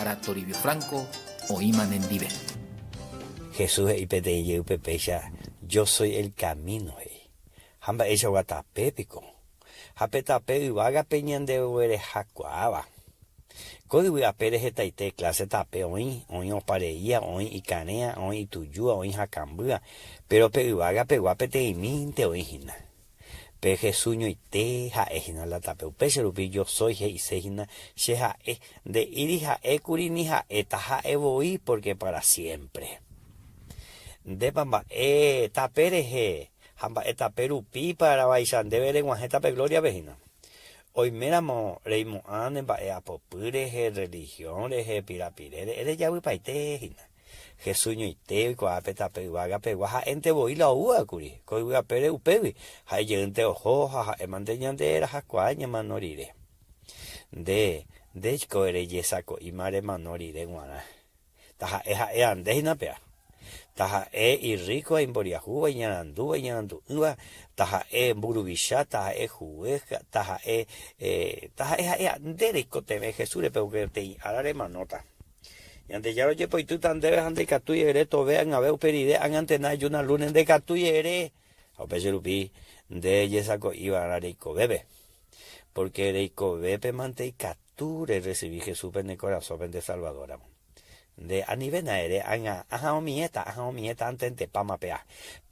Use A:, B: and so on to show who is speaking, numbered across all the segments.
A: Mbo'ehára Toribio Franco oĩma nendive.
B: Jesús he'i peteĩ jeýpe péicha, Yo soy el camino, he'i. Ha mba'eichagua tape piko? Ha pe tape yvágape ñandeguerehakuaáva. Ko yvy apére hetaite kláse tape oĩ, oĩ opareía, oĩ ikarẽa, oĩ itujúa, oĩ hakãmbýa, péro pe yvága pegua peteĩmínte oĩ hína. Pe Jesús ñoite ha'e hína la tape. Upéicha rupi yo soy he'ise hína che ha'e, nde'íri ha'ékuri ni ha'éta ha'e voi pórke pára siémpre. Ndépa mba'e tape rehe ha mba'e tape rupípa ravaicha ndéve reg̃uahẽta pe glóriape hína? Oiméramo reimo'ã ne mba'e apopy rehe, religión rehe, pirapire rehe, rejavypaite hína. Jesús ñoite oikuaa pe tape yvága pegua ha'énte voi la oúva kuri, ko yvy apére upégui, ha'e jeýnte oho ha ha'émante ñande rahakuaa ñamano rire. Nde, ndéiko rejesako'íma remano rire g̃uarã. Taha'e ha'éva nde hína péva. Taha'e irríkova, imboriahúva, iñarandúva, iñarandu'ỹva, taha'e mburuvicha, taha'e juez, taha'e, taha'e ha'éva, nde reikotevẽ Jesús-re peteĩ ára remanóta. Ñandejára ojepoitýta ndéve ha ndaikatúi ere tove ag̃ave upe rire ág̃antena ejúna lúne ndaikatúi ere. Ha upéicha rupi nde ejesako'iva'erã reikovépe, pórke reikovépe mante ikatu rerresivi Jesúspe ne korasõpe nde Salvadóramo. Nde anivéna ere ág̃a aha'õmiéta, aha'õmiéta antentepáma péa,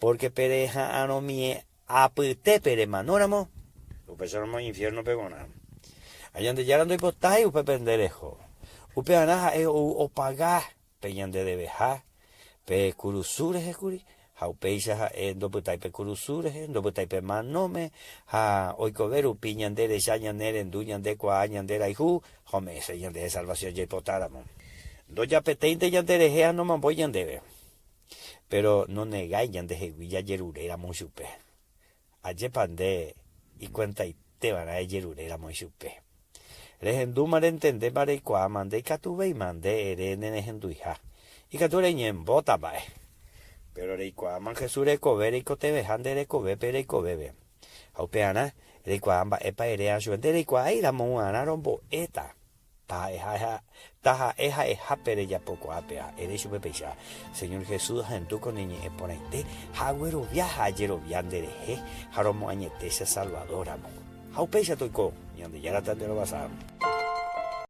B: pórke pe reha'arõmie apytépe remanóramo, upéicharamo infiérnope g̃uarã. Ha Ñandejára ndoipotái upépe nde reho. Upearã ha'e ou opaga pe ñande deveha pe kurusu rehe kuri, ha upéicha ha'e ndopytái pe kurusu rehe, ndopytái pe manóme, ha oikove rupi ñande recha, ñane rendu, ñande kuaa, ñande rayhu, ha ome'ẽse ñandéve salvasiõ jaipotáramo. Ndojapetéinte ñande rehe ha nomambói ñandéve. Péro nonegái ñandehegui jajeruréramo chupe. Ajépa nde ikuentaiteva'erã ejeruréramo ichupe. Rehendúma rentendéma reikuaáma ndaikatuvéima nde ere nerehenduiha. Ikatu reñembóta mba'e. Péro reikuaáma Jesús rekove reikotevẽha nde rekovépe reikovéve. Ha upearã reikuaa mba'épa eréva chupe ndereikuaáiramo g̃uarã rombo'éta. Taha'e ha'ehápe rejapokuaa péva, ere chupe péicha, Señor Jesús, ahendu ko ne ñe'ẽ porãite ha aguerovia ha ajerovia nderehe ha romoañete che Salvador ramo. Ha upéicha toiko, Ñandejára tanderovasa.